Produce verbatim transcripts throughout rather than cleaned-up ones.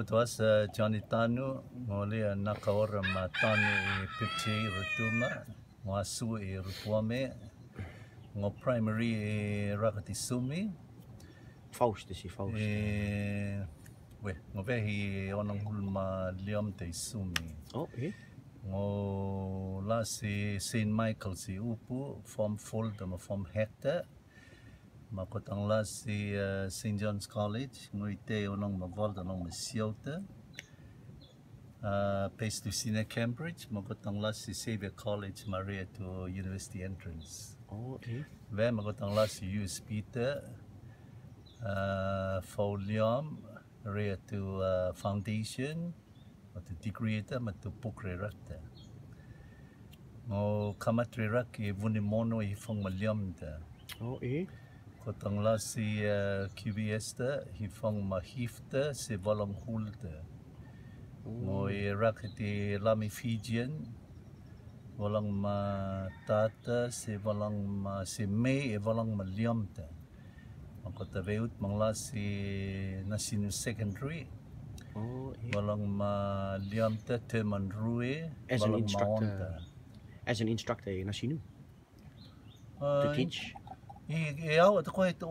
Tuas, eh, Johnny Tanu, ngo lei, eh, Nakaora ma Tanu i Pipchi Rotuma, ngo Asu i Rotoame, ngo primary i Rakati Sumi. Faust, si Faust. Eh, we, ngo vehi onongulu ma liam te i Sumi. Oh, eh. Ngo lasi Saint Michael's i Upu, form four te ma form hekte. Ma ko tang lasi, eh, Saint John's College, ngo i te onong ma val, onong ma siau te. Uh, pace to senior Cambridge, ma ko tang lasi Xavier College, ma ria to university entrance. Oh, eh. Ve, ma ko tang lasi U S P te, uh, fauliam, ria to, uh, foundation, ma to degree te, ma to pukre rakte. Ngo kamat ri rak i Vunimono i fong ma liam te. Oh, eh. Ko tang lasi, eh, Q V S te, i fong ma hif te, se valong hul te. Ngo i rak te lami Fijian, valong ma tata, se valong ma, se mei, e valong ma liam te. Ma ko ta veut mangla si Nasinu Secondary. Oh, eh. Valong ma liam te te man rue. As an instructor. As an instructor, eh, Nasinu. To teach? I, i au te ko e to.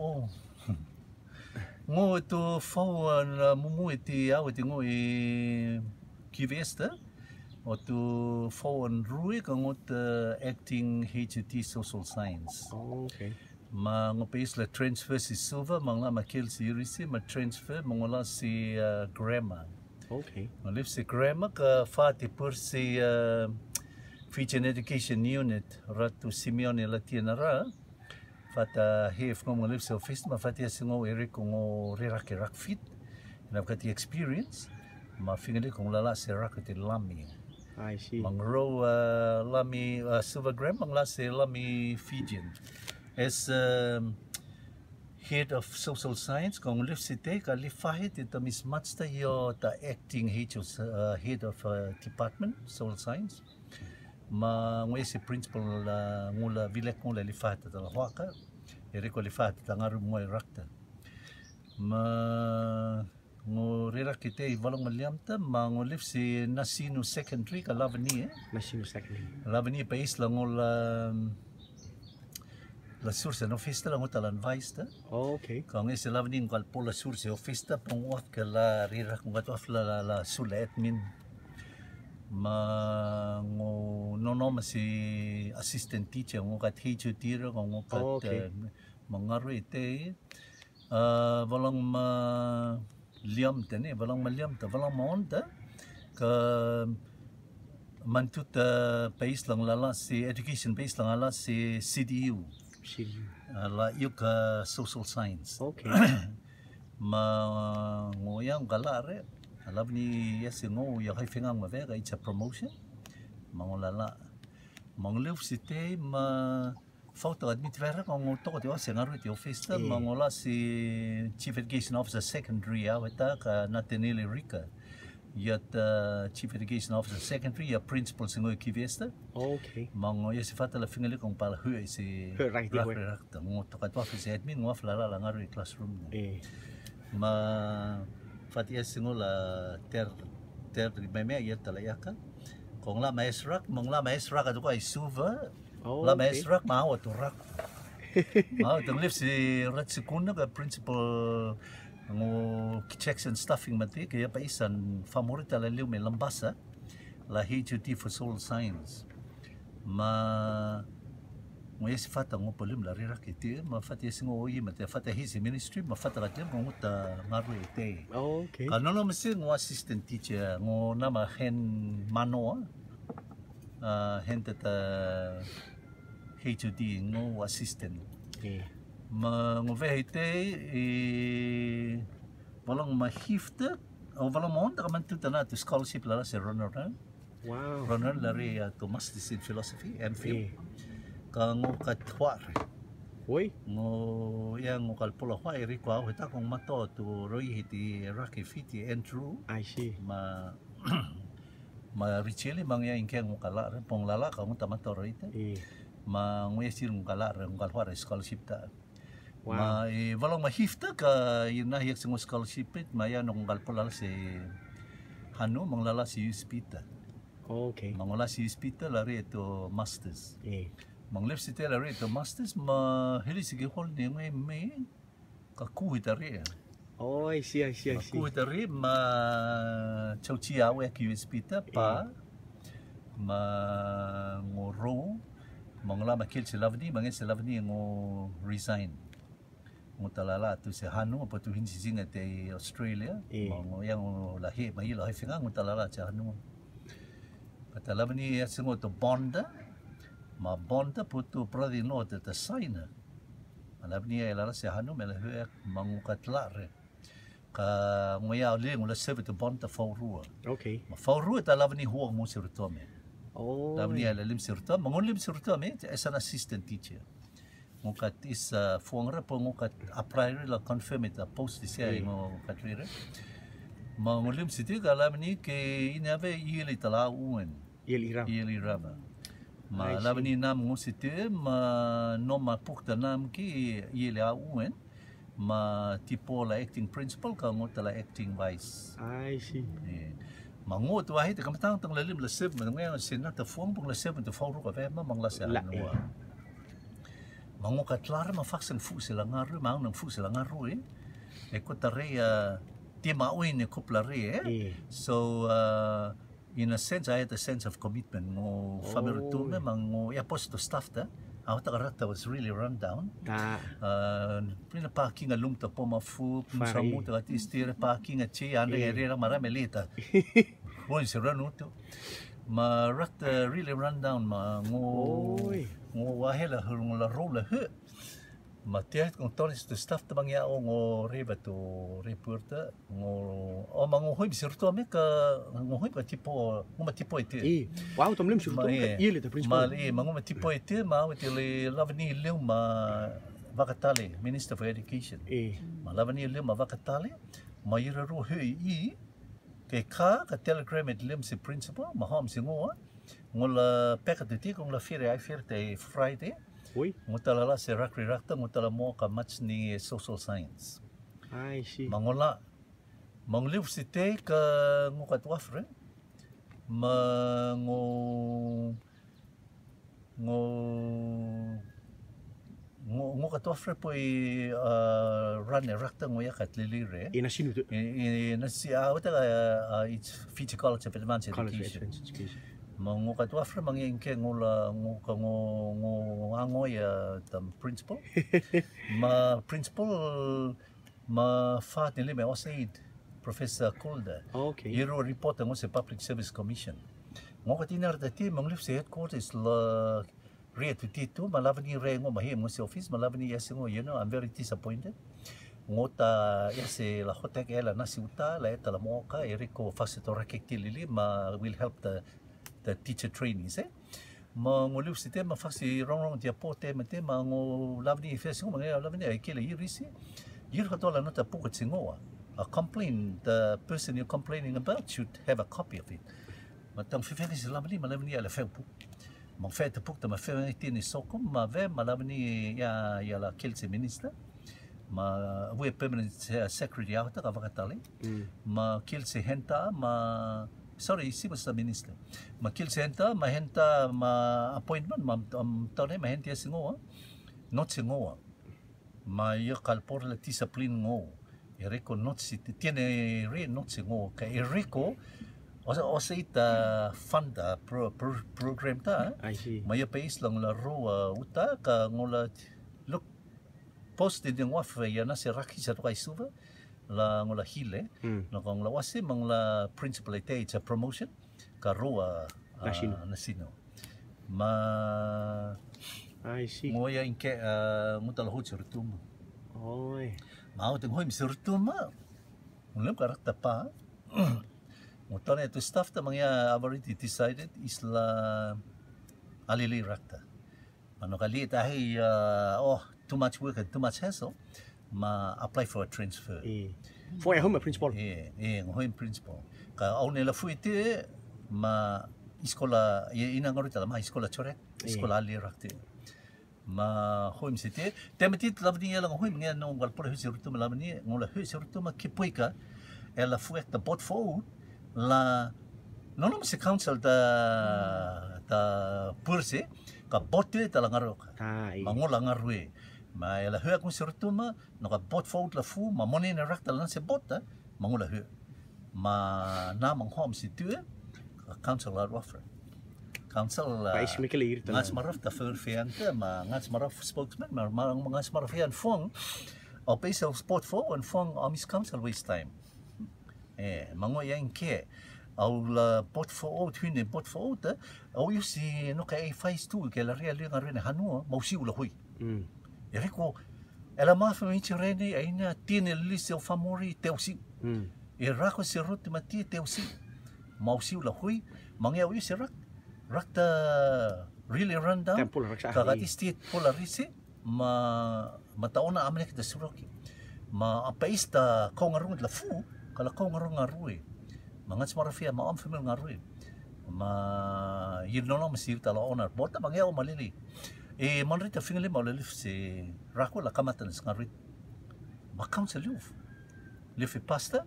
Ngo to fau, uh, mumu e ti au e ti ngo i Q V S te. O to fau an rue ka ngo te acting H U T social science. Oh, okay. Ma ngo pe isla transfer si Suva, ma ngla ma kel si Irisi, ma transfer, ma ngo la si, uh, grammar. Okay. Ngo lif si grammar ka fati pur si, uh, Fijian Education Unit, Ratu Simeone Latiana ra. Fata hif ngo ngo lif si office, ma fati asi ngo iri ko ngo rirak-rirak fit. Ina kati experience, ma fingili ko ngo lala si rak ti lami. I see. Mangro, uh, lami, uh, Suva grammar, mangla si lami Fijian. As, um, head of social science, kong lif si te, ka lif fahe ti ta mismatch ta yo ta acting head of, uh, head of, uh, department, social science. Ma ngo isi principal la, ngo la vilek ngo la lif fahe ta la huaka. Iri ko lif fahe ta ngaru mo rakta. Ma ngo rirak kite i valong ma liam ta, ma ngo lif si Nasinu Secondary ka Lavani, eh? Nasinu Secondary. Lavani pa isla ngo la, la sur se no fista la ngo ta lan vaista. Oh, okay. Ka ngo isi Lavani ngo kal pola sur se ofista, pong waf ke la rirak ngo kat waf la, la, la sur la admin. Ma ngo no no ma si assistant teacher, ngo kat H U T ra, ngo kat, oh, okay, eh, mangaru ite, uh, valong ma liam te ni, valong ma liam te, valong ma on te, ka mantu ta pais lang lala si education pais lang lala si C D U. C D U. Uh, la yuk, uh, social science. Okay. Ma ngo yang kala re, ala ni ya si ngo ya hai fengang ma ve ka icha promotion. Ma ngo lala. Ma ngo lef si te ma fauta admit vera ka ngo toko te o se ngaru te office ta, ma ngo la si Chief Education Officer Secondary a weta ka Nathaniel Erika. Ya ta Chief Education Officer Secondary, ya principal si ngo i Q V S ta. Okay. Ma ngo ya si fata la fingali kong pala hu si rak rak ta ngo toka tu office admin ngo afla la ngaru i classroom. Eh. Ma fati ya si ngo la ter ter di meme ya ta la ya ka. Kong la maestrak, mong la maestrak atu ka i Suva. Oh, la maestrak ma awa tu rak. Ma awa tu lif si rat si kuna ka principal ngo checks and staffing mati ke ya pa isan favorita la liu me lambasa. La H U T for social science. Ma ngo ya si fata ngo polim la rirak iti, ma fata ya si ngo oyi, ma te fata hisi ministry, ma fata la tiam ngo ta ngaru ite. Oh, okay. Ka no no masi ngo assistant teacher, ngo nama hen mano, ah, hen tata H U T ngo assistant. Okay. Ma ngo ve ite i valong ma hifte, o valong ma on ta ka mantu tana tu scholarship lala se runner, eh? Wow. Runner lari, ah, tu master's in philosophy, M Phil. Eh. Ka ngo ka tuar. Oi. Ngo ya ngo kal pula hua iri kua hita kong mato tu roi hiti raki fiti Andrew. I see. Ma ma Richeli mang ya ingke ngo kala re pong lala ka ngo tama toro ite. Eh. Ma ngo ya sir ngo kala re ngo kal hua re scholarship ta. Ma i valong ma hifta ka i na hiak singo scholarship it ma ia nong gal pola se hanu mangla la si USP ta. Ma ngola si USP ta la re to masters. Manglep si te la re to masters ma hili si ki hol ni ngai me ka kuhi ta re. Oh, I see, I see, I see. Kuhi ta re ma chau chi au ek USP ta pa ma ngo ro ma ngola ma kel si Lavni ma ngai si Lavni ngo resign. Ngo talala tu se hanu apa tu hin si singa te Australia. Ma ngo yang ngo lahi ma ilo hai finga ngo talala se hanu. Kata Lavni ia singo to bonda ma bonda putu brother in law te ta saina. Lavni ia lala se hanu me la hue ma ngo ka tlare. Ka ngo ia le ngo la seve to bonda faurua. Ma faurua ta Lavni huo mo sirutome. Lavni ia la lim sirutome ma ngo lim sirutome as an assistant teacher. Ngo kat is fuang ra po ngo kat apply re la confirm it a post di sia ngo kat re. Ma ngo lim siti ka Lavni ke ini ave ili tala uen. Ili rava. Ma Lavni nam ngo siti ma no ma pukta nam ki ili a uen. Ma tipo la acting principal ka ngo tala acting vice. I see. Ma ngo tu ahi te kamatang tang la lim la seve ma ngo sina ta fuang pung la seve tu faurua ka ve ma mangla se anua. Ma ngo ka tlara ma faksang fu se la ngaru ma ang nang fu se la ngaru e. E ko tare ia tima ui ne kupla re e. So in a sense I had a sense of commitment ngo fameru tu me ma ngo ia posto staff ta. Au ta karata was really run down. Pina parking a lum ta poma fu pun samu ta kati stira parking a chi andre re la mara melita. Bon se run utu. Ma rakta really run down ma ngo ngo wahela hurung la rola he. Ma tia kong tonis tu staff ta bang ia o ngo reba tu reporta ngo o ma ngo hoi bisir tu ame ka ngo hoi ka tipo ngo ma tipo ite. Wow, tom lim sir tu ka ili ta principal. Ma ngo ma tipo ite ma witi le Lavni Liu ma Vakatale, Minister for Education. Ma Lavni Liu ma Vakatale ma ira ru he i ke ka ka telegram it lim si principal ma hom si ngo. Ngo la peka te ti kong la fire ai fire te Friday. Ngo tala la se rakri rakta ngo tala mo ka mats ni social science. I see. Ma ngo la ma ngo liu si te ka ngo ka tuafre ma ngo ngo ngo ngo ka tuafre po i ran e rakta ngo ia ka tlili re. I na sinu te i na si a wata ka it's Fiji College of Advanced Education. Ma ngo ka tuafre ma ngi inke ngo la ngo ka ngo ngo ango ia tam principal. Ma principal ma fat ni lime osaid Professor Kulda. Iro report ngo se Public Service Commission. Ngo ka tinar ta ti ma ngo liu se headquarters la ria tu ti tu ma Lavni re ngo ma him ngo se office ma Lavni ia se ngo you know I'm very disappointed. Ngo ta ia se la hotek ela na si uta la eta la mo ka e riko fase to rakek ti lili ma will help the the teacher trainees e. Ma ngo liu si te ma fasi rong rong tia po te ma te ma ngo Lavni i fesi ngo ma ngai Lavni ai kele i risi. I riko tola nota puka si ngo a complain the person you're complaining about should have a copy of it. Ma tang fefeni si Lavni ma Lavni ala feu pu. Ma fe te pukta ma fe tini sokum ma ve ma Lavni ia ia la kel si minister. Ma we permanent secretary au ta ka Vakatale. Ma kel si henta ma sorry si ma sa minister. Ma kel si henta ma henta ma appointment ma am tone ma henta si ngoa. Not si ngoa. Ma ia kal por la discipline ngo. Eriko not si tiene re not si ngo ka eriko. O sea, o sea ita fund a pro, pro, program ta. Ma ia pais la ngola ro uta ka ngola look post di ngoa fe ia na se raki sa tokai suva la ngola hile. Na ka ngola wase ma ngola principal ite it's a promotion. Ka ro a na sino. Ma I see. Ngo ia inke a ngo tala hoi si Rotuma. Oi. Ma au te ngo hoi si Rotuma. Ngo lem ka rakta pa. Ngo tane tu staff ta ma ngia I've already decided is la alili rakta. Ma no ka li ta hei oh too much work and too much hassle. Ma apply for a transfer. Fo e home principal. E e ngo hoi principal. Ka au ne la fui te ma iskola e ina ngori tala ma iskola chorek iskola ali rakte. Ma hoim se te, te mati la vani e la hoim nge no ngal pura husi rutuma la vani, ngo la husi rutuma ki puika, e la fuek ta bot fo, la, no no se council ta, ta purse, ka bot te ta la ngarok. Ma ngo la ngarue. Ma e la huek mo se rutuma, no ka bot fo la fu, ma moni ne rak ta la se bot, ma ngo la huek. Ma na manghoim se tu, ka council la ruafra. Council la. Ngats Maraf ta fer fean te, ma Ngats Maraf spokesman, ma, ma Ngats Maraf fean fong. Au pais au spot fo, en fong, au mis council waste time. E, ma ngo yang ke. Au la bot fo, au tuine bot fo, te. Au yusi no ka e fais tu, ke la ria lia ngarene hanua, ma usi u la hui. E riko, e la mafa mi tirene, e ina tine lise o famori, te usi. E rako se rute mati, te usi. Ma usi u la hui, ma nge au yusi rak. Rak ta really run down. Ka gat isti polarise, ma, ma ta ona amene kita suroki. Ma apa ista kau ngarung la fu, ka la kau ngarung ngarue. Ma Ngats Maraf fea, ma am famil ngarue. Ma yir no no ma sir ta la ona bota, ma nge au ma lili. E, man rita fingli ma lili se rako la kamatan se ngarue. Ma kam se liuf. Liuf e pasta,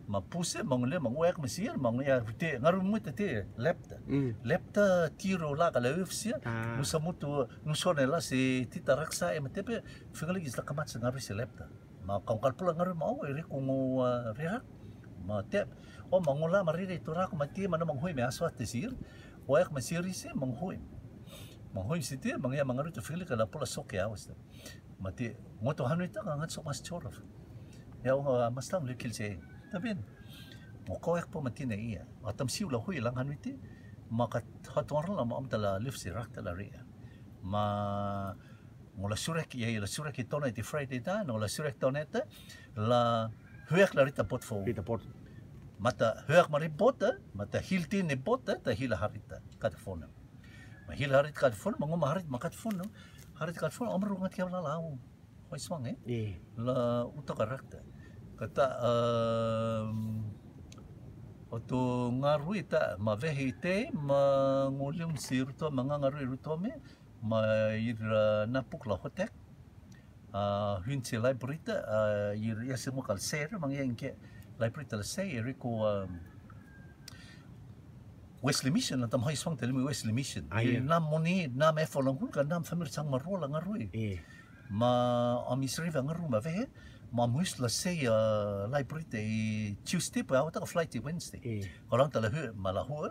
ma puse, ma ngule, ma nguek ma sir, ma nguek rute, ngaru muta te, lepta. Lepta tiro la ka la ufsia, nu sa mutu, nu sone la se tita raksa e ma tepe, fingli gis la kamat se ngaru se lepta. Ma kau kalpula ngaru ma au, e riku ngu, ah, rira. Ma te, o ma ngu la ma riri tu raku ma ti, ma no ma nghui me aswa te sir, o ek ma sir isi, ma nghui. Ma nghui si ti, ma ngia ma ngaru tu fingli ka la pula soke au sta. Ma ti, ngo to hanui ta, ka ngat sok mas chorof. Ya, o, ah, mas tam le kil se. Ta bin. Ngo ko ek po ma ti na ia. Atam siu la hui lang hanui ti. Ma ka hator la ma om ta la lif si rak ta la ria. Ma ngo la surek, ia, ia la surek i tone ti Friday ta, ngo la surek tone ta, la huek la rita bot fo. Rita bot. Ma ta huek ma ri bot, ma ta hilti ni bot, ta hila harita, kat fono. Ma hila harita kat fono, ma ngo ma harita, ma kat fono, harita kat fono, om ru ngat kia la lau. Hoi swang, e? La uta karakta. Kata, em, oto ngarui ta, ma vehi te, ma ngo lium si ruto, ma nga ngarui ruto me, ma ir, eh, na puk la hotek. Ah, huin si library ta, ah, ir ia se mo kal ser, ma ngia inke library ta la sei, e riku, em, Wesley Mission, na tam hoi swang te limi Wesley Mission. Ah, ia. Nam moni, nam e fo langkul ka nam famir sang ma rola ngarui. Ma am is riva ngaru ma vehe, ma am huis la sei, ah, library te i Tuesday, pa au ta ka flight i Wednesday. Ka lang ta la hu, ma la hu.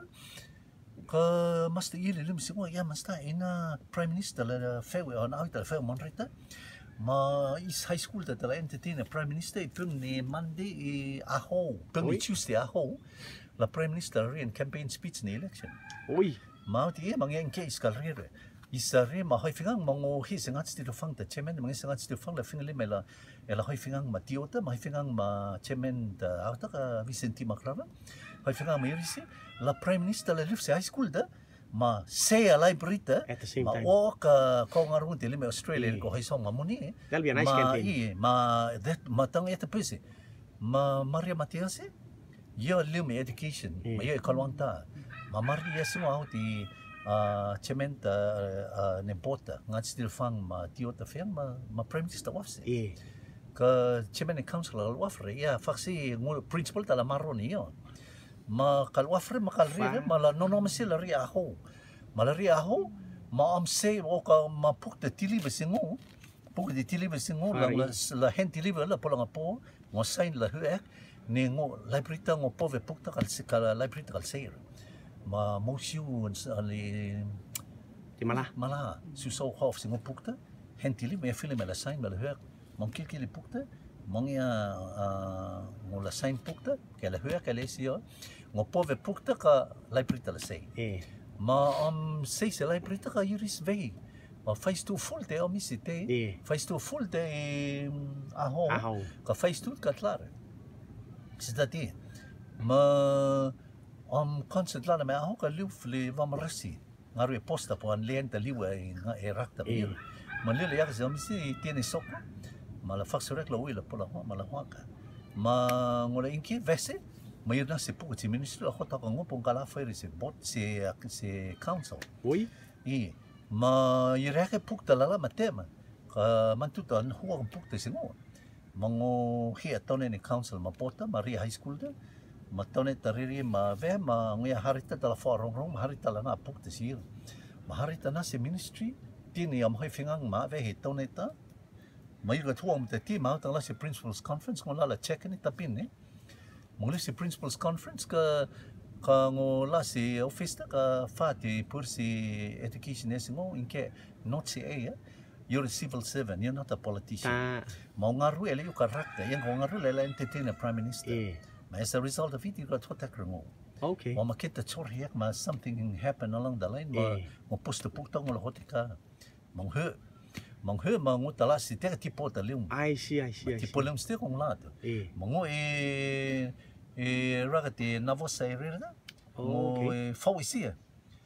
Ka masta i le limi singo, ia masta ina Prime Minister la feu, on au ta la feu mon reta. Ma is high school ta la entertain Prime Minister, i pun ni Monday i aho, pun ni Tuesday aho. La Prime Minister ri en campaign speech ni election. Ui. Ma ti ia ma ngia inke is kal rire. Isa re ma hoi fingang ma ngo hi se ngat sti fang ta chairman, ma ngi se ngat sti fang la fing le me la, e la hoi fingang ma tiota, ma hoi fingang ma chairman ta auta ka Vicente Macrava. Hoi fingang ma irisi, la Prime Minister la lif se high school da, ma se a library ta, ma o ka ko ngarung te lime Australia ko hoi song ma muni. That'll be a nice campaign. I, ma that, ma tang eta pese. Ma Maria Matiasi, ia liu me education, ma ia e kalwanta. Ma Maria ia sima au ti, ah, chairman ta, ah, ne bota, ngat sti fang ma tiota fiang ma, ma Prime Minister wafse. Ka chairman e council la wafre, ia faksi ngu principal ta la maroni ia. Ma kal wafre, ma kal ri, ma la no no ma si la ri aho. Ma la ri aho, ma am se o ka ma puk te tili be singu. Puk te tili be singu, la, la, la hen tili be la pola nga po. Ngo sign la huek, ni ngo library ta ngo pove puk ta kal se, kal library ta kal seir. Ma mo siu ali. Ti mala. Mala, su so hof si ngo puk ta, hen tili me fili me la sign me la huek. Mo kil kili puk ta, mo ngia, ah, ngo la sign puk ta, ke la huek ke le si yo. Ngo pove puk ta ka library ta la sei. Ma am sei se library ta ka iris vei. Ma phase two full te o mi si te. Phase two full te, mm, aho. Ka phase two ka tlar. Si ta ti. Ma am concert la me aho ka liu fli va marasi. Ngaru e posta po an lenta liu e nga e rakta. Ma liu le yaka se o mi si tiene soko. Ma la faksurek la ui la pola hoa, ma la hoa ka. Ma ngo la inki vese. Ma irna se puku si ministry la hota ka ngo pon kala fai se bot se, se council. Ui. I, Ma i reke pukta lala ma tema. Ka mantuta hua pukta singo. Ma ngo hia taune ni council ma pota, ma ri high school da. Ma taune ta riri ma ve, ma ngo ia harita tala fo rongrong, ma harita la na pukta sir. Ma harita na se ministry, tini am hoi fingang ma ve he taune ta. Ma i ka tuang te ti ma tang la se principals conference, ngo la la check ni tapin ni. Mo le se principals conference ka, ka ngo la se office ta ka fati pur se education e se ngo inke not se e ya. You're a civil servant, you're not a politician. Ta. Ma ngaru ele yu ka rakta, yang ko ngaru ele entertain a prime minister. Eh. Ma as a result of it, you got hot attack ngo. Okay. Wa ma kita chor hiak ma something happened along the line, ma eh, mo post puk tong lo hotika. Manghe, manghe, mangu tala si te ka tipo ta lium. I see, I see, I see. Tipo lium ste kong la tu. Eh. Mangu e, e raga te navosa e rira. Oh, okay. Mangu e fau isi ya.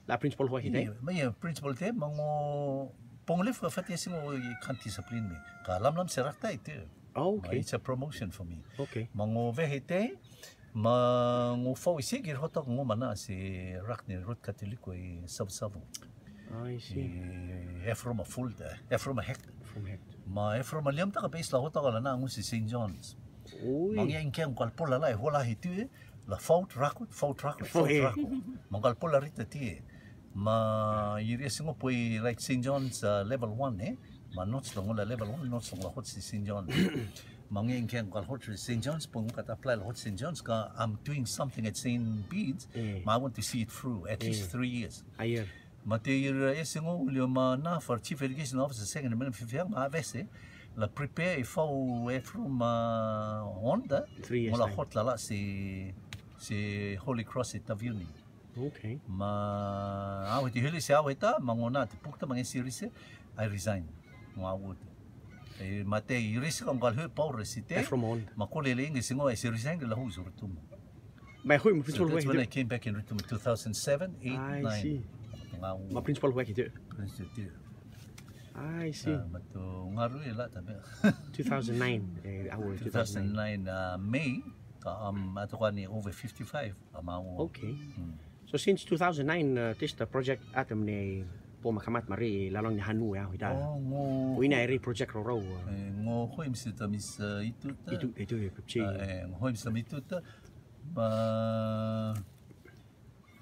La principal hua hite? Ma ia principal te, mangu pong lef ka fati isi ngo i kan discipline me. Ka lam lam se rakta ite. Oh, okay. It's a promotion for me. Okay. Mangu ve hite, mangu fau isi gir hotok ngo mana si rak ni rut Katoliko i Savo-Savo. I see. E, e from a full de, e from a hek. From hek. Ma e from a liam ta ka pe isla hotok la na ngu si Saint John's. Ui. Mangu ia ingke ngu kal pola la e hola hitu e, la faut rakut, faut rakut, faut rakut. Mangu kal pola rita ti e. Ma iri singo poi like Saint John's, uh, level one e. Ma not song la level one, not song la hot si Saint John's. Mangu ia ingke ngu kal hot si Saint John's, poi ngu kat apply la hot Saint John's ka I'm doing something at Saint Bede's. Eh. Ma I want to see it through at least three years. Ayer. Ma te ira e singo ulio ma na for chief education officer second minute fifiang ma vese la prepare e fau e from, uh, Honda. Three years. Mo la time. Hot la la si, si Holy Cross e Taveuni. Okay. Ma au te hili si au heta ma ngo na te pukta ma nge si rise, I resign. Ngo au te. E ma te i rise kong kal hu pau resite. E from Honda. Ma ko le le inge singo e si resign la hu zuru tumo. Mai hui ma principal hua hite? So that's when I came back in Rotuma, two thousand seven, eight, nine. I see. Ma principal hua hite? Principal hua hite. I see. Ah, ma tu ngaru e la tabe. Two thousand nine, eh, our two thousand nine, uh, May, ka, um, atu ka ni over fifty-five, ka mau. Okay. Hmm. So since two thousand nine, uh, this the project atam ni po ma kamat mari lalong ni hanu ya hita. Oh, ngo. Uina eri project roro. Eh, ngo hoi msi tamis, uh, itu ta. Itu, itu ya, pepsi. Uh, eh, ngo hoi msi tamis itu ta. Ma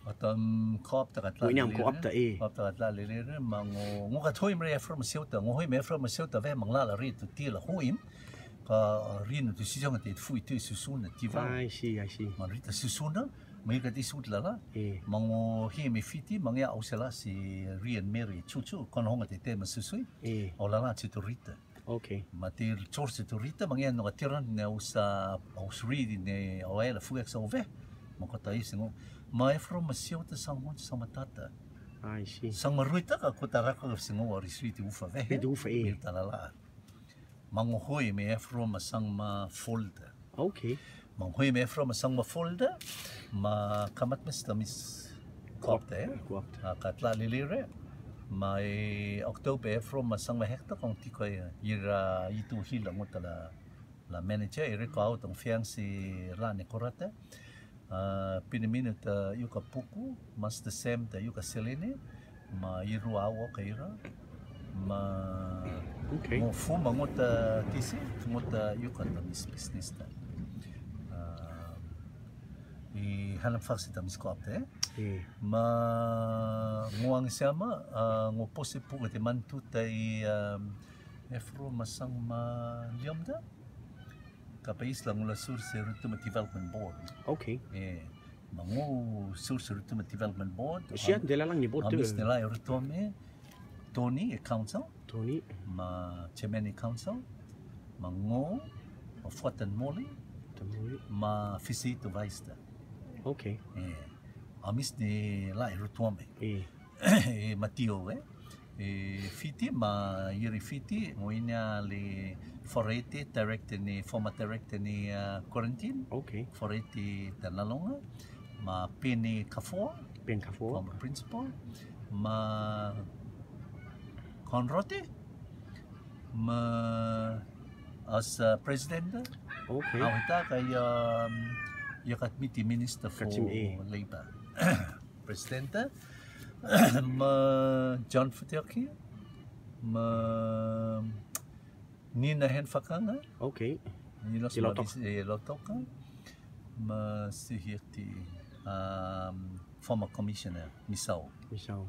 atam koop ta katla. Winam koop ta, eh. Koop ta katla lele re, ma ngo, ngo ka thoim re Efrem Seuta, ngo hoim Efrem Seuta ve manglala re tu ti la hoim. Ka rin tu si jong te fui tu susuna ti va. I see, I see. Ma rita susuna, ma ka ti sut lala. Eh. Ma ngo hi me fiti, ma ngia ausela si Rian Mary chuchu, kon honga te te ma susui. Eh. O lala chitu rita. Okay. Ma te chorse tu rita, ma ngia no ka tiran ne usa, aus ridi ne, o ela fu eksa ove. Ma kota i singo. Ma Efrem ma Seuta sang mo sang ma tata. I see. Sang ma ruita ka kota raka ka singo wa risui ti ufa ve. Ti ufa, eh. Mirta lala. Ma ngo hoi me Efrem ma sang ma folda. Okay. Ma ngo hoi me Efrem ma sang ma folda. Ma kamat mes tamis koop ta, eh. Koop ta. Ah, katla lele re. Ma e October Efrem ma sang ma hekta kong ti ko e ira itu hila ngota la, la manager, iri ko au tong fiang si la ne korata. Ah, pini minu ta yuka puku, Master Sam ta yuka selene, ma iru au ka ira, ma okay. Ngo fu ma ngota tisi, ngota yuka ta mis business ta. Ah, i halam faksi ta mis koop te. Eh. Ma ngo ang siama, ah, ngo posi puku te mantu ta i, um, Efrem ma sang ma liam da. Ka pa isla ngo la sur se Rotuma Development Board. Okay. Eh, ma ngo sur se Rotuma Development Board. Sia de la lang ni board tu. Amis de la Rotuma, Tony e council. Tony. Ma chairman e council. Ma ngo, ma Fuatan Moli. Tan Moli. Ma Fisito Vaista. Okay. Eh, amis de la Rotuma. Eh. E Matio, eh. E Fiti, ma iri Fiti, ngo ina le Forete, director ni, former director ni, uh, quarantine. Okay. Forete Tanalonga, ma Peni Kafoa. Peni Kafoa. Former principal, ma Konrote, ma as, uh, president. Okay. Au hita ka ia, um, ia katmiti minister for labor. Presidenta, Ma John Futeoki, ma Nina Henfakanga, Okay. Nina Te Lautoka. Te Lautoka, ma Suhirti, um, former commissioner, Misau. So,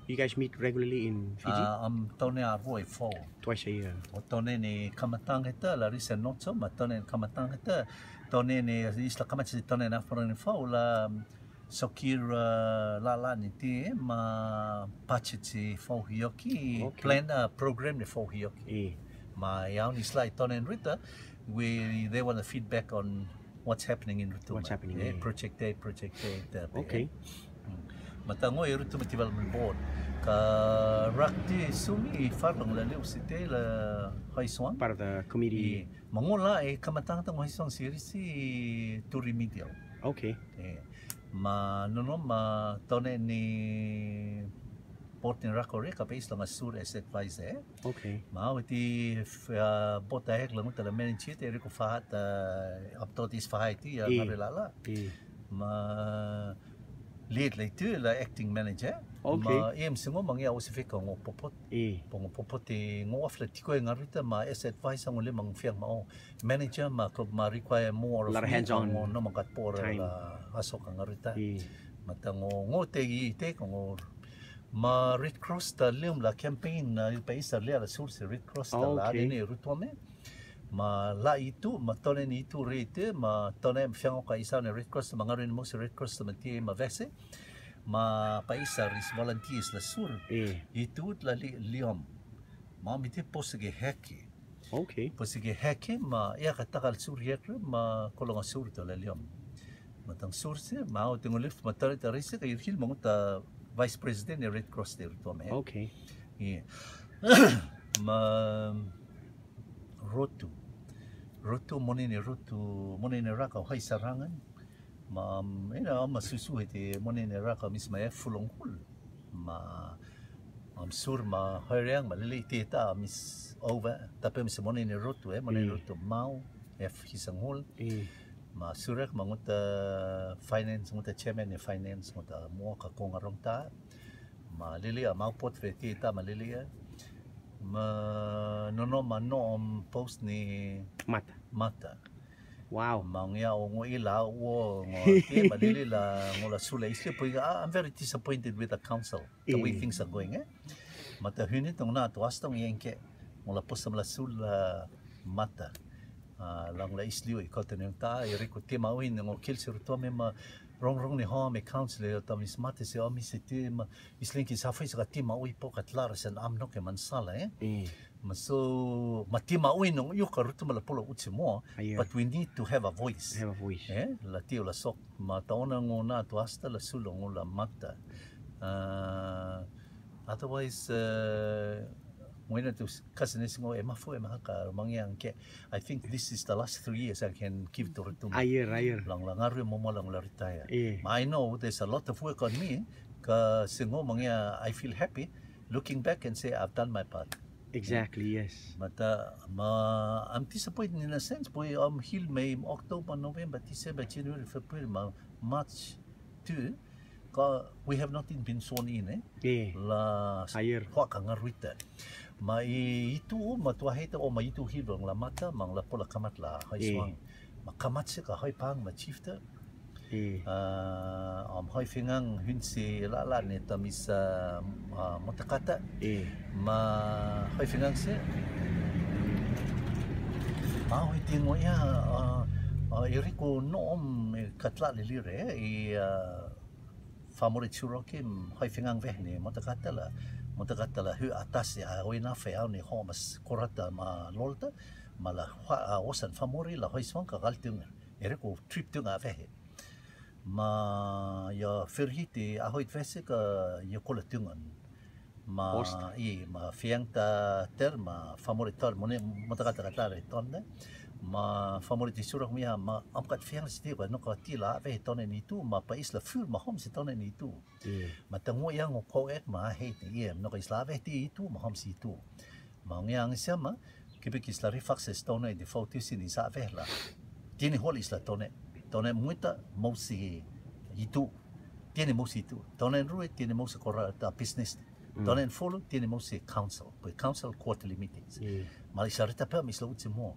you guys meet regularly in Fiji? Uh, am tone a rua i fou. Twice a year. O tone ni kamatanga heta la Risa Noto, ma tone ni kamatanga heta, tone ni isla kamati tone na fora ni fou la, um, sokir, uh, la la ni ti ma pachi ti fou hioki, Okay. Plan a program ni fou hioki. E. Ma i au ni sla i tone ni Rita, we, they want a feedback on what's happening in Rotuma. What's happening, Eh, yeah. Project A, Project A, te pe, Okay. eh. Mm. Ma tango i Rotuma Development Board. Ka rakti sumi i farlong la liu site la Haiswang. Part of the committee. I, ma ngo la e kamatanga tango Haiswang siri si tu remedial. Okay. Eh, ma nono ma tone ni board ni rako re ka pe isla nga sur as advisor, eh. Okay. Ma au ti f-, uh, bota hek la nguta la manager te riko fahat, uh, aptot is fahat ti ya E. Ngare la la. E. Ma lead la itu la acting manager. Okay. Ma em singo mangi au si fika ngo popot. E. Pongo popot ti ngo afla tiko e Ngarita ma as advisor ngo le mang fiang ma o manager ma ko ma require more of Lot of me, hands-on ngo no makat por time. La Asoka Ngarita. E. Ma tango ngo te i te ko ngo ma Red Cross ta lium la campaign na i paisa le la sur se Red Cross ta la Okay. de ne Rotuma. Ma la itu, ma tone ni itu rete, ma tone fiang ka isa ne Red Cross, ma ngarin mo se Red Cross ma ti ma vese. Ma paisa ris volunteers la sur. E. Itu la li, liom. Ma mi te pos ge heki. Okay. Pos ge heki, ma ia ka takal sur heki, ma kolonga sur to la liom. Ma tang sur se, ma o tengo lift, ma tare tare se, ka irhil ma nguta vice president e Red Cross te Rotuma. Okay. Ia. Ma Rotu. Rotu, mone ni Rotu, mone ni raka hai sarangan. Ma, um, ina ma susu he te mone ni raka mis ma e fulong hul. Ma, um, sur ma hai reang ma lele te ta mis over. Tape mis mone ni Rotu, eh, mone ni Mm. Rotu mau, e hisang hul. E. Ma surek ma nguta finance, nguta chairman ni finance, nguta mo ka konga rong ta. Ma lele a mau pot ve te ta ma lele a. Ma nono ma no om post ni Mata. Mata. Wow. Ma ngia o ngo ila o ngo te ma lele la ngo la sula isle pui, ah, I'm very disappointed with the council, the way Mm. things are going, eh. Ma ta hini tong na to astong yengke ngo la posam la sula Mata. Ah, lang la isliu i kota ni ta i riko te ma uin ngo kil siru to me ma rong rong ni ho me council ta mis Mata se o mi se te ma isling ki sa fai sa ka te ma ui po ka tlar sen am no ke man sala, eh. E. Ma so ma te ma uin ngo yu ka Rotuma la polo uchi mo, Ayer. But we need to have a voice. Have a voice. Eh, la tio la sok ma ta ona ngo na to asta la sulo ngo la Mata. Ah, otherwise, uh, when it was cousin is ngo e ma fo e ma ka mangiang ke. I think this is the last three years I can give to Rotuma. Ayer, ayer. Lang lang aru mo mo lang la retire. E. I know there's a lot of work on me. Ka singo mangia, I feel happy looking back and say I've done my part. Exactly, yes. But uh, ma, I'm disappointed in a sense. Boy, um, hil May, October, November, December, January, February, ma, March too. Ka, we have not even been sworn in, eh? E. La Ayer. Hua ka ngarwita. Ma i itu ma tua heta o ma itu hil bang la Mata, mang la pola kamat la hai E. Swang. Ma kamat se ka hai pang ma chief ta. E. Ah, om hai fingang hun se la la ne ta mis, ah, ah, Motakata. E. Ma hai fingang se. Ma hai tingo ya, ah, ah, i riko no om, eh, katla lili re, i, ah, famore churo ki, mm, hai fingang veh ni Motakata la, Motakata la hu atas ya, oi na fe au ni ho mas korata ma lolta, ma la hua, ah, osan famore la hai Swang ka gal tunga. I riko trip tunga veh. Ma ya ferhi te a hoit vese ka ya kola tungan. Ma Posta. I ma fiang ta ter ma famore tar mone Motakata ka tar e tonde. Ma famore ti surak mia ma amkat fiang si ti ka no ka ti la ve tone ni tu ma pa isla fur ma hom si tone ni tu. E. Ma tango yang o ko ek ma he ti ye no ka isla ve ti tu ma hom si tu. Ma ngiang siama, kibe ki isla rifak se stone di fau ti sini sa veh la. Tini hol isla tone. Tone muita mau si itu. tiene mousi tu. Tona en rue, tiene mousi kora ta business. Tona en fulu, tiene mousi council. Pue council quarterly meetings. Mali sarita pa mi slo uti mo.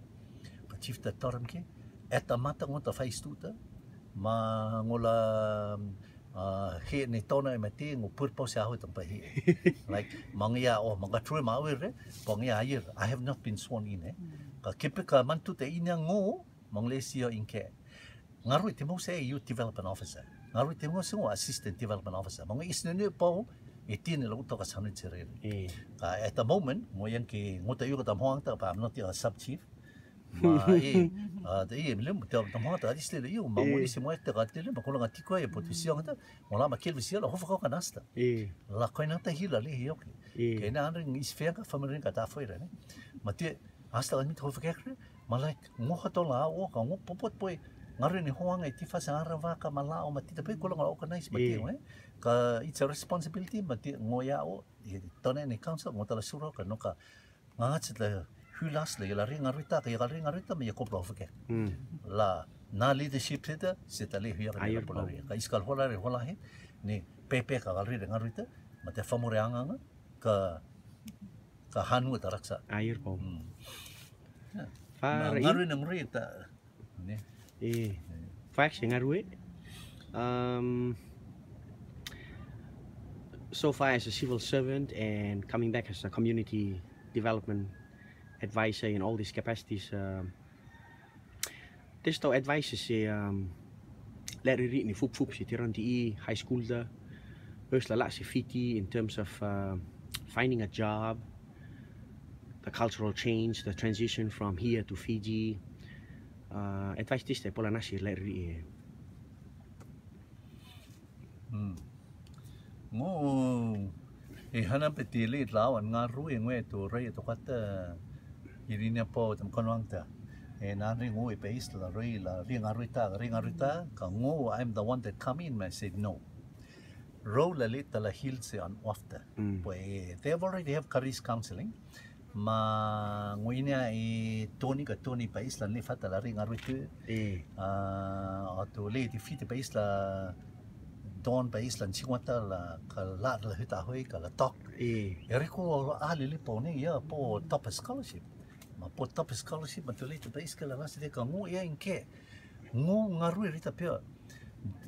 Ka chief ta toram ke. Eta mata ngo ta fai stuta. Ma ngo la, ah, he ni tona e mati, ngo purpose aho tong pa he. Like, mangia, oh, manga true ma awir, eh. Pangia ayir. I have not been sworn in, eh. Ka kipe ka mantu te inya ngo, Manglesia inke. Ngarui te mousi youth development officer. Ngarui te mousi ngo assistant development officer. Mangu isne ne pau, e tiene lo uto ka sanu cherere. Ka at the moment, ngo yang ke, ngo ta yu ka ta mohang ta, pa, I'm not a sub chief. Ma, e, ah, ta, e, mlem, ta, ta mohang ta, isle le yu, ma, ngo isi mo ekta ka tele, ma, kula ngati ko e, position ta, mo la ma kel visia la, hofa ko ka nasta. La ko nata hila le, yoke. Ke na anre ngis fenga, family ka ta foira, ne. Ma te, Asta la mi to fekre, ma like, ngo hato la o ka ngo popot poi, ngarui ni hoang e ti fasa ara vaka ma la o ma ti ta pe kula nga organize ma ti, eh. Ka it's a responsibility ma ti ngo ya o, i tone ni council, ngo ta la suro ka no ka, nga ngat la hulas la, la ri ngarui ta, ka ya ka ri ngarui ta, ma ya koplo fekre. La, na leadership ta, se ta le huya ka la pola ri. Ka iskal hola ri hola he, ni pepe ka ri ngarui ta, ma te famore anga nga, ka, ka hanu ta raksa. Ayir pau. Far i. Ngarui nang ri ta. Ni. Eh. Fax ngarui. Um, so far as a civil servant and coming back as a community development advisor in all these capacities, um, Test of advice se, um, le riri ni fup fup se tiran ti i high school da. First la la se Fiti in terms of, uh, finding a job, the cultural change, the transition from here to Fiji. Uh, advice test e pola nasi le riri. Ngo e hana pe tili tlau an ngarui e ngue tu rei tu kata iri ni po tam konwang ta. E nan ri ngu e pe isla rei la ri ngarui ta, ri ngarui ta, ka ngu, I'm the one that come in, I said no. Ro la li ta la hil se an wafta. Pue, they have already have careers counseling. Ma nguinia i Tony ka Tony pa isla ni fata la ri ngarui tu. Ah, o tu le ti Fiti pa isla Don pa isla ni chingwata la ka la la hita hoi ka la tok. E riko a le le po ni ya po top scholarship. Ma po top scholarship ma tu le ti pa isla la si de ka ngu ya inke. Ngu ngarui rita pia.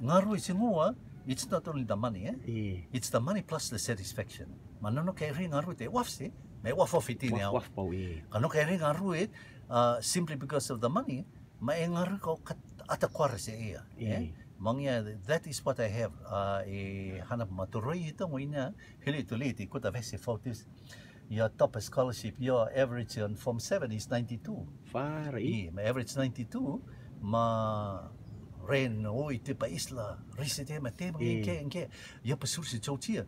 Ngarui si ngu a, it's not only the money, eh? It's the money plus the satisfaction. Ma no no ke ri ngarui te waf si, me waf of iti ni au. Waf pau i. Ka no ke ri ngarui, uh, simply because of the money, ma e ngarui ko kat ata kwara se ia, eh? Mangia, that is what I have. Uh, e hana maturoi ito nguinia, hili tu liti kuta vesi fautis. Your top scholarship, your average on Form seven is ninety-two. Far i. Ma average ninety-two, ma ren o i te pa isla, risi te ma te ma nge nge. Ia pa sur si chauchia.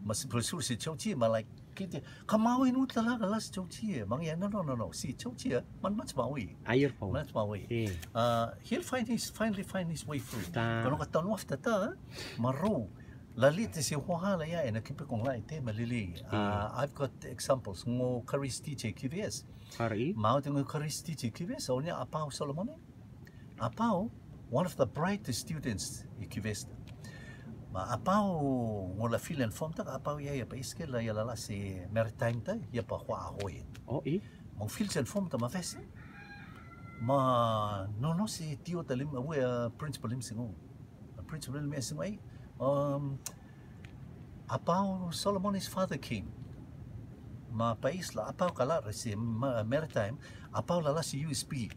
Ma si pa sur si chauchia, ma like, kiti, ka mau i nut la la la si chauchia. Ma nge, no, no, no, no, si chauchia, man much mau i. Ayir pau. Much mau i. Uh, he'll find his, finally find his way through. Kono ka tanu afta ta, ma ro. La li te si hoha la ia e na kipe kong lai te ma lili. Uh, I've got examples. Ngo Karisti che Q V S. Hari. Mau te ngo Karisti che Q V S. Onia Apau Solomon. Apau, one of the brightest students i Q V S. Ma Apau ngo la fill and form ta Apau ia ia pa iske la ia la la si maritime ta ia pa hua ahoi. Oh, i? Mo fill and form ta ma vesi. Ma no no si tio ta lim, we, uh, principal lim singo. Principal lim singo ai. Um, Apau Solomon's father came. Ma pa isla Apau ka la resi maritime, Apau la la si U S P.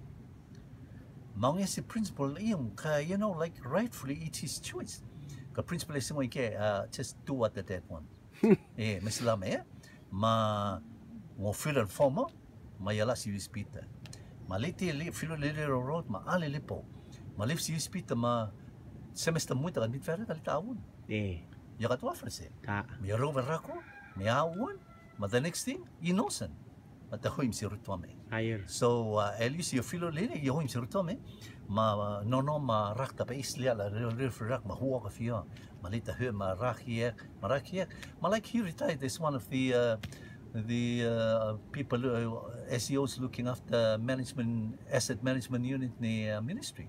Ma nge si principal iung ka, you know, like, rightfully it's his choice. Ka principal singo ke, uh, just do what the dad want. Eh, mesilame, eh? Ma ngo fill and form, ma ia la si U S P ta. Ma liti li fill lili ro road ma ali lipo. Ma li si U S P ta ma semester muita kan mit fere kali ta un. Eh. Ia ka tu afrese. Mi ro verako, mi a un, ma the next thing, innocent. Ma ta hoim si rutuame. Ayir. So, uh, at least ia fill lili, ia hoim si rutuame. Ma, uh, no no ma rak ta pa isla la ri ri rak ma huo ka fia. Ma lita he ma rak hiek, ma rak hiek. Ma like he retired as one of the, uh, the, uh, people, uh, S E Os looking after management, asset management unit ni, uh, ministry.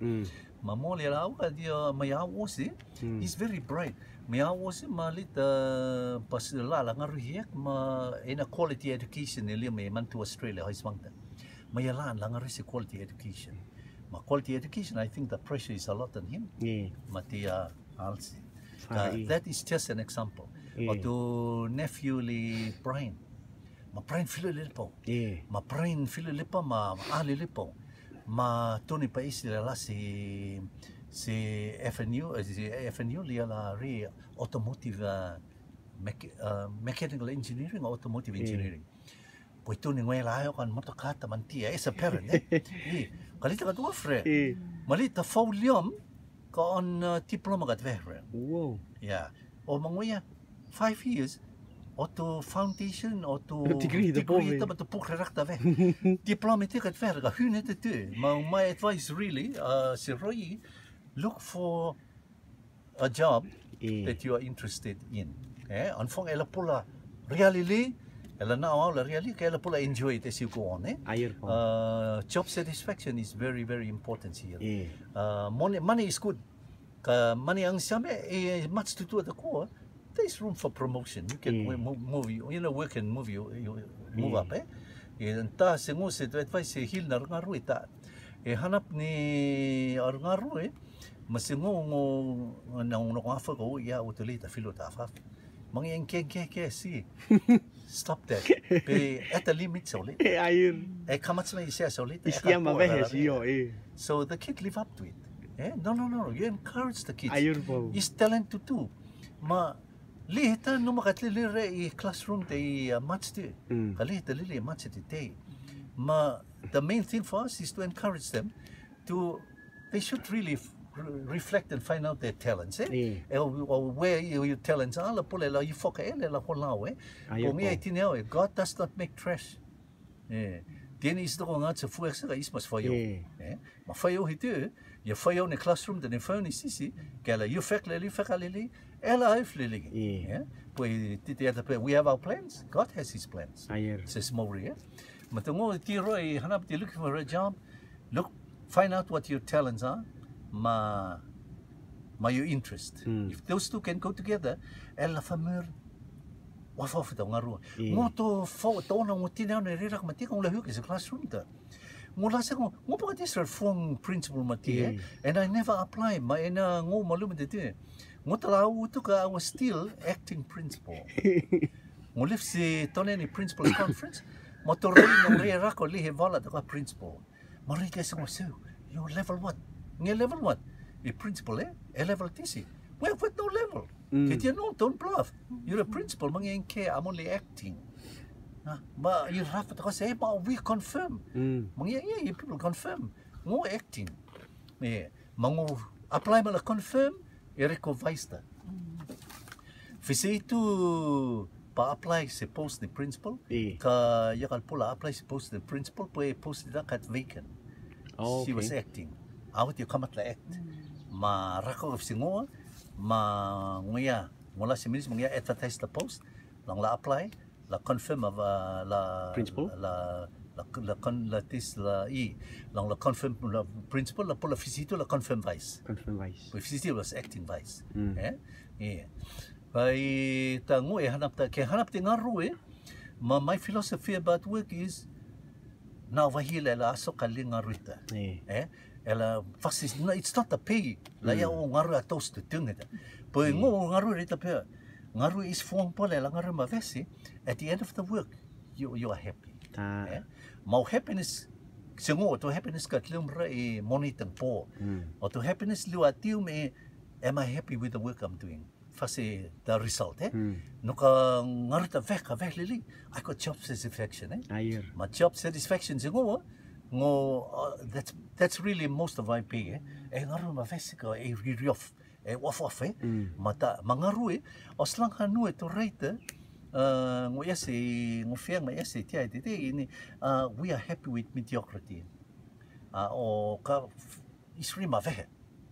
Ma mole la au ka dia mai au osi. He's very bright. Mai au osi ma lita pas la la ngaru hiek ma ena quality education e lia mai man tu Australia hoi swangta. Mai la la ngaru si quality education. Ma quality education, I think the pressure is a lot on him. Ma tia alsi. That is just an example. O tu nephew li Brian. Ma Brian filo le lipo. Ma Brian filo lipo ma ali lipo. Ma tuni pa isi la si si F N U, eh, si F N U li la ri automotive, eh, mech-, eh, mechanical engineering, automotive engineering. Poi tuni ngoi la yo kan moto kata mantia, eh, sa parent, eh. I, kalita ka dua fre. Malita fau liom, ka on, eh, diploma ka dve fre. Wow. Ya. O manguia, five years, o tu foundation, o tu degree, degree ta, ba tu puk rakta ve. Diploma te ka dve, ka hune te te. Ma, my advice really, uh, si roi, look for a job that you are interested in. Eh, an fong ela pula reality, ela na au la reality, ka ela pula enjoy it as you go on, eh. Uh, job satisfaction is very, very important here. Uh, money, money is good. Ka mani ang siame, eh, much to do at the core. There is room for promotion. You can move, move you, you know, work and move you, you move up, eh. E ta se ngu se tu advice se hil na ngarue ta. E hanap ni ar ngarue, ma se ngu ngu na ngu ngu afa ko ya utuli ta filo ta afa. Mangi en ke ke ke si. Stop that. Pe at the limit soli. E air. E kamatsna isia soli. Isia ma vehe si yo, eh. So the kid live up to it. Eh? No, no, no, no. You encourage the kids. Air po. Is talent to do. Ma li heta no ma katli li re i classroom te i, uh, match te. Ka li heta li li match te te. Ma the main thing for us is to encourage them to, they should really f-, re-, reflect and find out their talents, eh? Or, or where your, your talents are, la pule la i foka e la holau, eh? Ko ngi ai tini au, eh? God does not make trash. Eh. Tiene is doko ngat se fuek se ka is mas fayo. Eh. Ma fayo hitu, ya fayo ni classroom, de ni fayo ni sisi, ke la you fek leli, fek leli, ela ai fleli. Eh. Poi ti ti ata pe, we have our plans, God has his plans. Ayer. Se smori, eh? Ma te ngo ti roi, hanap ti looking for a job, look, find out what your talents are, ma, ma your interest. If those two can go together, ela famir, wa fa fa ngarua. Ngo to fo, to na ngo tini au ne rirak ma ti ka ngo la hiu ke se classroom ta. Ngo la se ngo, ngo pa ka ti ser fuang principal ma ti, eh. And I never apply, ma ena ngo malu ma ti. Ngo ta la u tu ka, I was still acting principal. Ngo left si tone ni principal conference, ma to rei no rei rako li he vala ta ka principal. Ma rei ke se ngo se, you level what? Nge level what? E principal, eh? E level tisi. We have no level. Ke tia no, don't bluff. You're a principal, mangi en ke, I'm only acting. Na, ma i rafa ta ka se, ma we confirm. Mangi, yeah, yeah, people confirm. Ngo acting. Eh, ma ngo apply ma la confirm, e reko vaista. Fisi tu pa apply se post ni principal, ka ya kal pula apply se post ni principal, poi post ni da kat vacant. She was acting. Awat ya kamat la act. Ma rako fisi ngo, ma ngo ya, ngo la si minis, ma ngo ya advertise la post, lang la apply, la confirm of, uh, la principal? La, la, la con-, la tis, la i, la, la confirm, la principal, la pula fisi tu, la confirm vice. Confirm vice. Poi fisi tu la acting vice. Eh? Eh. Bai ta ngu e hanap ta, ke hanap te ngarue, ma my philosophy about work is, na vahi la la aso kali ngarue ta. Eh? Ela, fasi, no, it's not the pay. La ya o ngarue a tos tu tung eta. Poi ngo ngarue rita pe. Ngarue is fuang pole la ngarue ma vesi. At the end of the work, you, you are happy. Eh? Mau happiness, se ngo tu happiness ka tlium ra i moni tang po. O tu happiness liu a tium e, am I happy with the work I'm doing? Fasi the result, eh? No ka ngarue ta veh ka veh lili, I got job satisfaction, eh? Ma job satisfaction se ngo, ngo, uh, that's, that's really most of my pay, eh? E ngarue ma veh si ka e riri of, e waf waf, eh? Ma ta, ma ngarue, o slang hanu e to rate, uh, ngo ya se, ngo fiang ma ya se tia te te ini, uh, we are happy with mediocrity. Uh, o ka, is ri ma veh.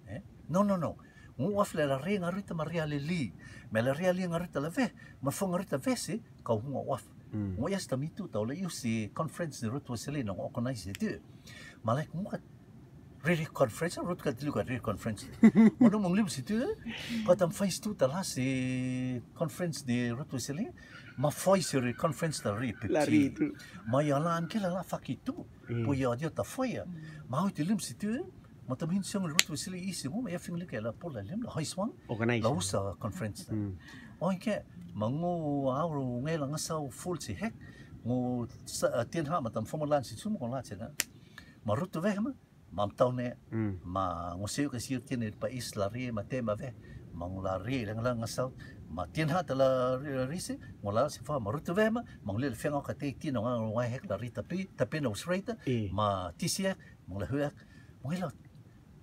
Eh? No, no, no. Ngo waf le la ri ngarue ta ma ria lili. Me la ria lili ngarue ta la veh. Ma fo ngarue ta veh si, ka ngo waf. Ngo ya sta mitu ta o le iu si conference ni rutu sili no ngo organize tu. Ma like ngo ka Riri conference, rotu ka tilu ka riri conference. Ono mong lim situ, eh? Ka tam phase two ta lasi conference de rotu sili, ma phase ri conference ta ri pe. La ri tu. Ma ia la an ke la la faki tu. Mm. Po ia dia ta foia. Ma hoi ti lim situ, eh? Ma tam hin siang rotu sili isi mo, ma ia fing li ke la po la lim, la hoi swang. Organize. La usa conference. Mm. Oi ke, ma ngo au ngai la ngasau full si hek, ngo sa, uh, tien ha ma tam fomo lan si sum ngo la chena. Ma rotu veh ma, mam tau ne, mm, ma ngo seu ka sir tien pa is la ri ma te ma ve, ma ngo la ri lang lang ngasau, ma tien ha ta la ri, ri si, ngo la si fa ma rotu ve ma, ma ngo le feng ka te tien nga ngo hek la ri tapi, tapi no sreta, eh, ma tisia, ma ngo la huak, ma ngo la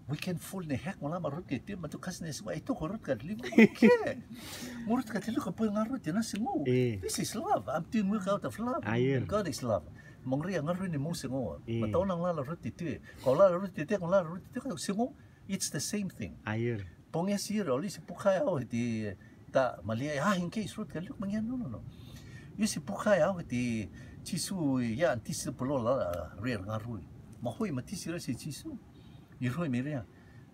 weekend full ne hek, ngo la ma rut ke tien, ma tu kas ne swa, itu ko rut ka li, ke, ngo rut ka tien ka poi nga rut na si ngo, eh, this is love, I'm doing work out of love, ayer, God is love. Mong ri a ngarui ni mong si ngo. Eh. Ma tau nang la la ruti tu. Kau la la ruti tu, kau la la ruti tu, kau si ngo. It's the same thing. Ayer. Pong ia sir, oli si pukai au ti ta, ma lia, ah, in case rut ka luk mangian, no, no, no. Ia si pukai au ti Jisu ia anti si polo la, la, ri a ngarui. Ma hoi ma ti si ra si Jisu. I hoi mi ria.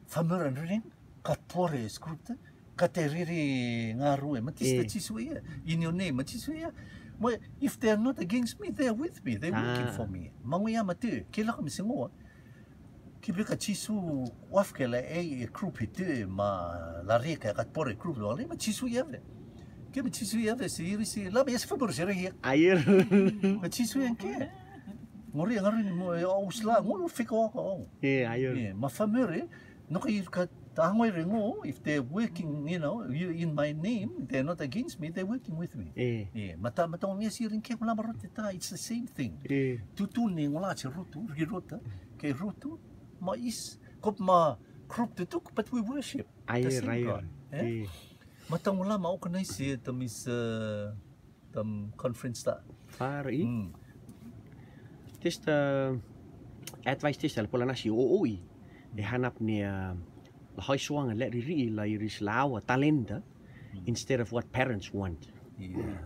Fa mur an ring, kat pore script, kat e riri ngarui, ma ti si ta Jisu ia, in your name, ma Jisu ia. Mo, if they are not against me, they are with me, they are working for me. Ma ngo ia ma ti, ke la ka mi si ngo. Ki bi ka Jisu, waf ke la e, e group hi ti, ma la ri ka kat pore group, la ri, ma Jisu ia ve. Ke ma Jisu ia ve, si ri si, la ma ia si fa mur si ri ia. Ayer. Ma Jisu ia ke. Ngo ri ngarui ni mo, e, o usla, ngo lo fika o ka o. Eh, ayer. Eh, ma fa mur, eh, no ka ir ka tango i ringo, if they're working, you know, you, in my name, they're not against me, they're working with me. Eh. Eh, ma ta, ma ta, mi si rin ke, ngo la ma rota ta, it's the same thing. Eh. Tu tu ni ngo la si rotu, ri rota, ke rotu, ma is, kop ma, group tu tu, but we worship the same God. Ayer, ayer. Eh? Eh. Ma ta ngo la ma organize, eh, ta mis, eh, tam conference ta. Far i. Mm. Testa, eh, advice testa, la pola nasi o, o i. E hanap ni, eh, la hoi suang le riri la iris lawa talenta, mm, instead of what parents want. Yeah.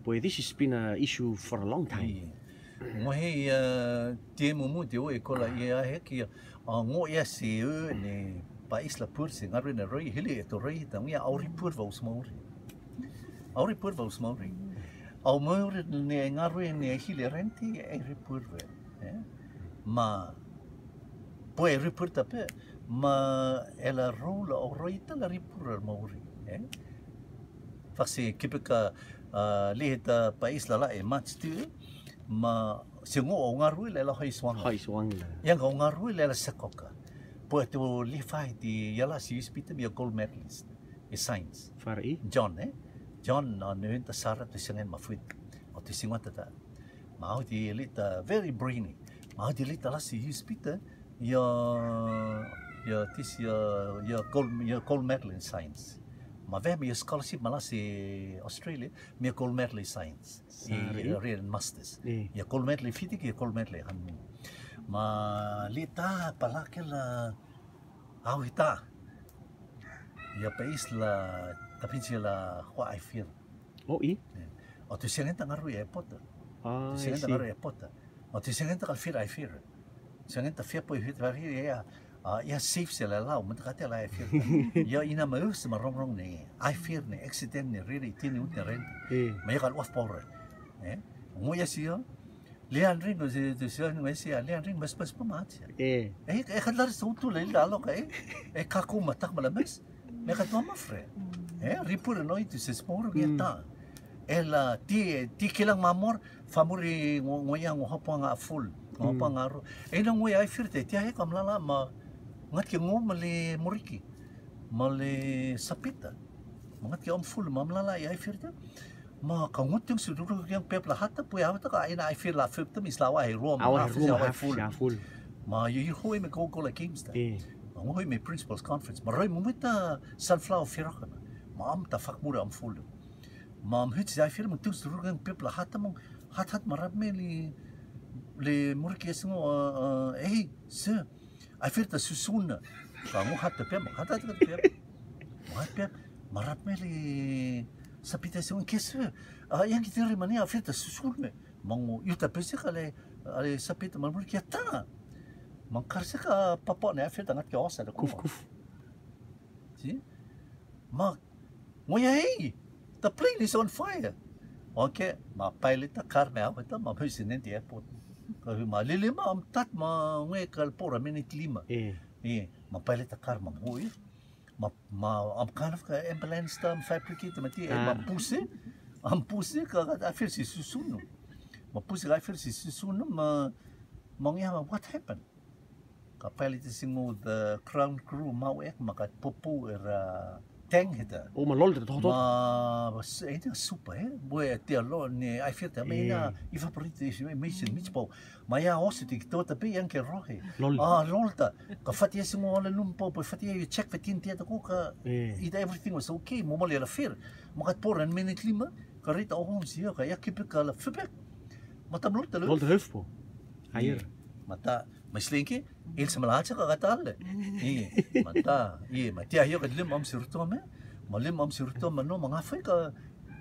Boy, this has been a issue for a long time. Yeah. Mo he, eh, te mo mo te o e kola ia he ki, a ngo ia si u ni pa isla pur si ngarui na roi, hili e to roi, ta ngia auri pur va usmauri. Auri pur va usmauri. Au mauri ni ngarui ni hili renti, e ri pur ve. Eh? Ma, po e ri pur ta pe, ma e la ru la o roi ta la ri pur mauri. Eh? Faksi kipika, ah, li hita pa isla la e mats tu, ma si ngo o ngarui le la hoi suang. Hoi suang la. Yang o ngarui le la sekoka. Po tu li fai ti ia la si ispita mi a gold medalist. E science. Far i? John, eh? John, no, noventa sara tu singen ma fuit. O tu singwanta ta. Ma au ti lita very brainy. Ma au ti lita la si ispita. Ia, ia, tis ia, ia gold, ia gold medal in science. Ma ve mi ia scholarship ma la si Australia, mi ia gold medal in science. I, i real masters. Ia gold medal in physics, ia gold medal in han. Ma lita pala ke la au hita. Ia pa isla, ta pinsi la hua ai fir. O i? O tu siang enta ngarui e pota. Ah, tu siang enta ngarui e pota. O tu siang enta kal fir ai fir. Siang enta fir po i fir vari ia, ah, ia safe se la lau, menta kate la ai fir. Ia ina ma us ma rong rong ni, ai fir ni, accident ni, riri, tini ut ni ren. Ma ia kal uaf pore. Eh? Mo ia sio. Lian ring, si, si, si, si, lian ring, mas, mas, mas, mas, ya. Eh. Eh, eh, kan lar sa utu la ila lo ka, eh. Eh, kaku matak mala mes. Me ka tua mafre. Eh, ripur no itu se sporo ya ta. Ela ti, ti kilang mamor, famuri ngo, ngoya ngo hapa nga full. Ngo hapa nga ro. Eh, na ngoya ai firte, ti ai kam lala ma, ngat ke ngo male muriki. Male sapita. Ngat ke om full, mam lala ai firte. Ma ka nguting su duru yang pep la hata pui awata ka ina ai fir la fep tem isla wa ai ruom. Awa ruom ai full. Ma yu yu hui me go go la games ta. Ma hui me principals conference. Ma roi mumita sunflower fir ka. Ma am ta fak mura am full. Ma am hit ai fir mung ting su duru yang pep la hata mung hat hat ma rap me li, li murki singo, eh, se. Ai fir ta susun na. Ka mu hat ta pep, hat hat ta pep. Mu hat pep, ma rap me li sapita se un kesu. Ah, yang kita ri mani ai fir ta susun me. Mangu, yu ta pese kale, ale sapita ma murki ta. Mangkar se ka papa ne afir tangat ke osa da kuf kuf. Si? Ma, ngoya ei, the plane is on fire. Okay, ma pilot ta kar me au ta ma hui sinen ti airport. Ka hui ma lili ma am tat ma ngoya kal pora minit lima. Eh. Eh, ma pilot ta kar ma hui. Ma, ma am kind of ka ambulance ta, ma fire brigade ta ma ti, eh, ma puse. Am puse ka ka afir si susunu. Ma puse ka afir si susunu ma, ma ngoya ma what happened? Ka pilot ta singu the ground crew mau ek ma ka popu era tank hita. O ma lol ta to to. Ma bas e ta supa e. Bue tia lo ne ai firta me na evaporate mission mich po. Ma ya osi ti to ta pe yang ke rohe. Lol. Ah, lol ta. Ka fatia singu ola lum po, po fatia you check fatin tia ta ko ka ita everything was okay. Mo mo le la fir. Ma ka por en minute lima. Ka rita o hon si ka ya kipe ka la fipek. Ma ta lol ta lol. Lol ta huf po. Ayer. Ma ta ma slinki, il sa malacha ka katale. I, ma ta, i, ma tia hio ka lim am sirto me. Ma lim am sirto ma no ma ngafa ka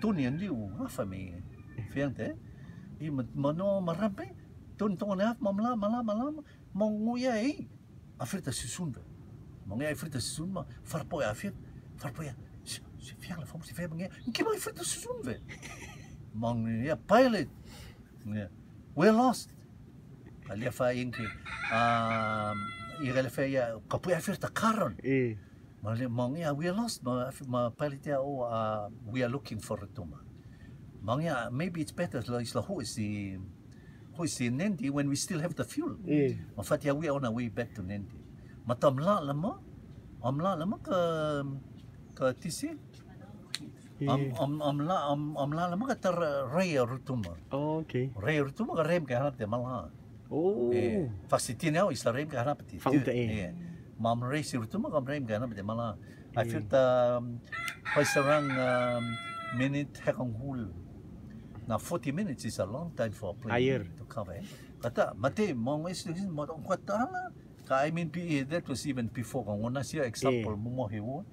tuni an liu ngafa me. Fiang te. I, ma, ma no ma rampe. Tun tonga ne af ma mla, ma la, ma la, ma nguya ei. Afir ta susun be. Ma nguya afir ta susun ma farpo ya afir. Farpo ya. Si, si fiang la fam si fiang ma nguya. Ki ma afir ta susun be. Ma nguya pilot. Yeah. We're lost. Ka lia fa inki. Um, i ka lia fa ya, ka pui afir ta karon. Eh. Ma lia, ma ngia, we're lost. Ma, ma pali tia, oh, uh, we are looking for Rotuma. Ma ngia, maybe it's better, la, is la, who is the, who is the Nadi when we still have the fuel? Eh. Ma fatia, we are on our way back to Nadi. Ma tam la lama, am la lama ka, ka tisi. Am, am, am la, am, am la lama ka tar rei Rotuma. Oh, okay. Rei Rotuma ka rem ka hanap te mala. Oh. Eh, faksi tini au is la rem ka hanap te. Fang te, eh. Eh. Mam rei si Rotuma ka rem ka hanap te mala. I feel the, um, hoi sarang, um, minute hekang hul. Na forty minutes is a long time for a plane to cover, eh. Kata, mate, mong is, mong kata la. Ka, I mean, be, that was even before ka ngona sia example mo mo hewo.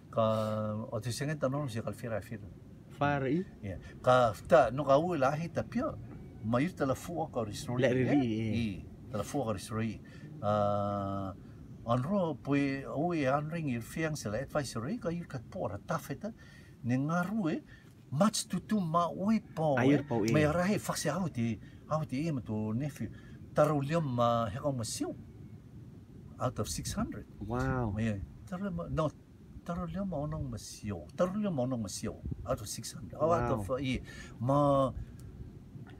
Ka o te sengen ta no si kal fira fira. Far i? Ia. Ka ta no ka u la hi ta pia. Ma ir ta la fu ka risroi. La riri. I ta la fu ka risroi. Ah, anro pui u e anring ir fiang se la advisory ka ir ka pora tafeta. Ni ngaru e mats tutu ma ui pau. Air pau e. Ma rahi faksi au ti, au ti e ma tu nephew. Taru liom ma hekong ma siu. Out of six hundred. Wow. Ma ia, taru ma, no, Taru liom ma onong ma siu. Taru liom ma onong ma siu. Out of six hundred. Oh, out of, uh, i. Ma,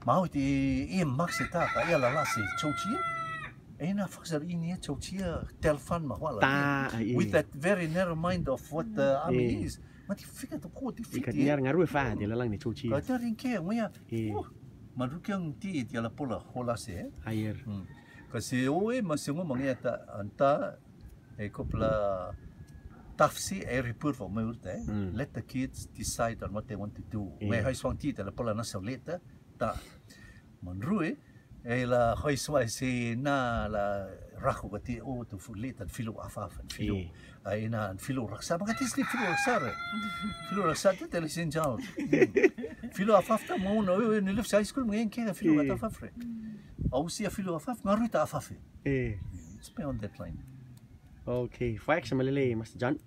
ma au ti i max ta ka ia la la si chochi. E na faksar ini chochi telfan ma wala. With that very narrow mind of what the army is. Ma ti fika to ko ti fika. Ka tiar ngaru e fa ti la lang ni chochi. Ka tiar in ke mo ia. Ma rukiang ti ti la pola hola se. Ayer. Ka si o e ma si ngo ma ngia ta anta E kopla tafsi e report for me urte. Let the kids decide on what they want to do. Me hoi swang ti ta la pola na sa leta ta. Manrui e la hoi swai si na la raku ka ti o tu fu leta filu afaf filu. Ai na filu raksa ma ka ti sli filu raksa re. Filu raksa ti te le sin jao. Filu afaf ta mo no ni lef high school ngen ke filu afaf re. Au si filu afaf ngarui ta afaf. It's beyond that line. Okay, faix malele, Master John.